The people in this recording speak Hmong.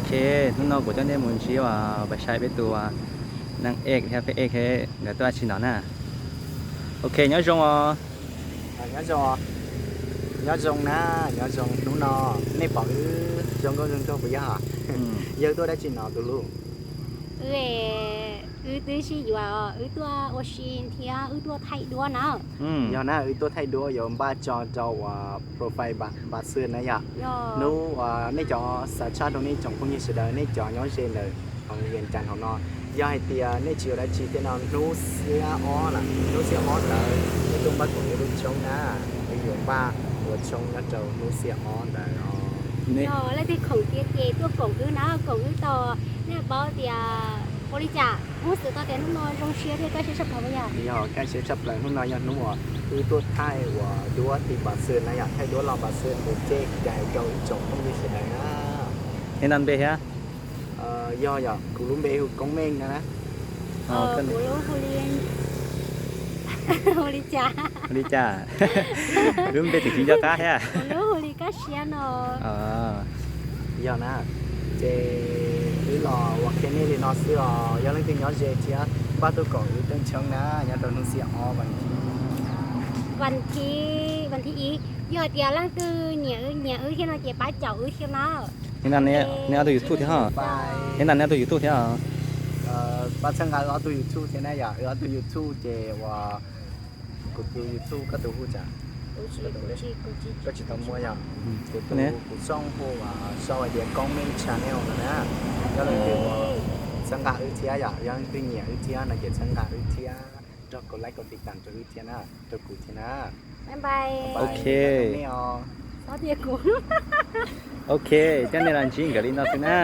Ok, hnub no kuv coj nej mus ntsib uas Paj Sai peb tus neeg ej thiab peb ej nkawd tuaj dab tsi no na. Ok, nyob zoo os. Nyob zoo, nyob zoo na, nyob zoo hnub no nej pom wb zoo nkauj zoo nraug puas yog? Yawg tuaj dab tsi no tus hlub? Wb, wb twb sib yuav, wb tuaj ua si thiab wb tuaj thaij duab na. Yog na, wb tuaj thaij duab yuav npaj tso rau uas profile Npam Xwm na yom. Hnub uas nej cov xav tshaj rau nej tsoom phooj ywg sawv daws nej cov nyob ze ntawm hauv Vias Cas hauv no, yog hais tias nej tsis ua dab tsi thiab no hnub xiab ob na, hnub xiab ob ntawd nej tuaj npaj koom wb lub tshoob na, wb yuav npaj ua tshoob nyob rau hnub xiab ob ntawd os. Yog leej twg khoom tiav ces tuaj koom wb na, koom wb tau, nej paub tias ua li cas, Hmoob Xwm tau tias hnub no zoo siab thiab kaj siab tshaj plaws yom. Yog kaj siab tshaj plaws, hnub no yog hnub uas wb tuaj thaij uas duab tim Npam Xwm na yom, thaij duab los Npam Xwm mus cem cais rau ib tsoom phooj ywg sawv daws na. Neb nab npe thiab? Yog yog, kuv lub npe hu Koob Meej na. Kuv lub hu li, hu li cas? Hu li cas? Lub npe tseem tsis nco qab thiab. Kuv lub hu li Kaj Siab no. Yog na, ces wb los ua qhia nej li no xwb os, yog leej twg nyob ze thiab npaj tuaj koom wb teej tshoob na, nyob rau hnub xiab ob vas thiv, vas thiv, vas thiv ib, yog hais tias leej twg nyiam, nyiam wb thiab no ces pab caum wb thiab na. Neb ob tug YouTube thiab os. Neb nab neb ob tug YouTube thiab os. Pab txhawb nqa wb ob tug YouTube thiab na yom, wb ob tug YouTube ces uas kuv tus YouTube koj tus hu cas? Koj tsis tau muaj yom? Kuv tus, kuv xoj hu uas sau hais tias Koob Meej Channel no na. Yog leej twg uas txhawb nqa wb thiab yom, yog leej twg nyiam wb thiab no ces txhawb nqa wb thiab, nrog kaum like kaum tiv tam rau wb thiab na, rau kuv thiab na. Ok. Ok, coj nej los ntsib nkawd li no xwb na.